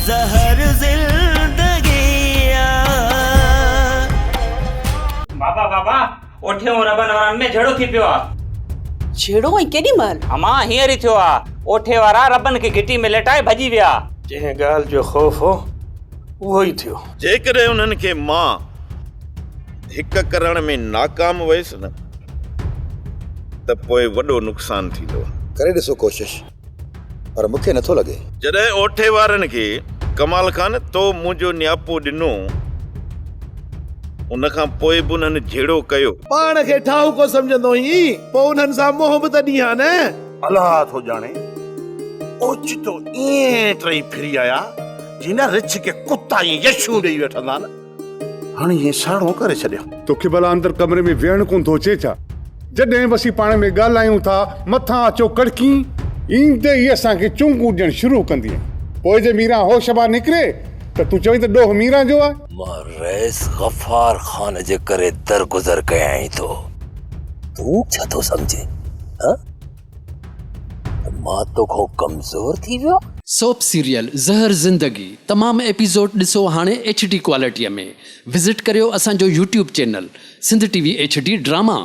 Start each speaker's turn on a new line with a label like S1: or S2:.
S1: زهر زندگي آ.
S2: بابا بابا اوٺيون ربن وارن ۾ جهيڙو ٿي پيو آ.
S3: جهيڙو ۽ ڪيڏي مهل؟
S2: امان هينئر ئي ٿيو آ. اوٺي وارا ربن کي گهٽي ۾ ليٽائي ڀڄي ويا.
S4: جنهن ڳالهه جو خوف هو اهو ئي ٿيو.
S5: جيڪڏهن انهن کي مان هڪ ڪرڻ ۾ ناڪام ويس نه ته پوء وڏو نقصان ٿيندو.
S6: ڪري ڏسو ڪوشش پر مون کي نٿو لڳي.
S5: جڏهن اوٺي وارن کي ڪمال خان تو منهنجو نياپو ڏنو ان کان پوء به انهن جهيڙو ڪيو.
S7: پاڻ کي ٺاهوڪو سمجهندو هئين، پوء انهن سان منهن به ته ڏين ها نه.
S8: الله ٿو ڄاڻي اوچتو ائين ٽئي ڦري آيا جيئن نه رڇ کي ڪتا ائين يشون ڏيئي وٺندا نه. هاڻي ائين ساڻو ڪري ڇڏيو.
S9: توکي ڀلا اندر ڪمري ۾ ويهڻ ڪونه ٿو اچي ڇا؟ جڏهن به اسين پاڻ ۾ ڳالهايون ٿا، مٿان اچو ڪڙڪين. ايندي ئي اسان کي چونگون ڏيڻ شروع ڪندينء. پوء جي ميران هوش مان نڪري ته تون چوين ته ڏوهه ميران جو آهي.
S10: مان رئيس غفار خان جي ڪري درگذر ڪيائين ٿو. تون ڇا ٿو سمجهين؟ هان؟ ته مان توکان ڪمزور ٿي ويو آهيان؟
S11: سوپ سيريل زهر زندگي تمام ايپيسوڊ ڏسو هاڻي ايڇ ڊي ڪوالٽي ۾ وزٽ ڪريو اسان جو YouTube channel Sindh T V H D drama.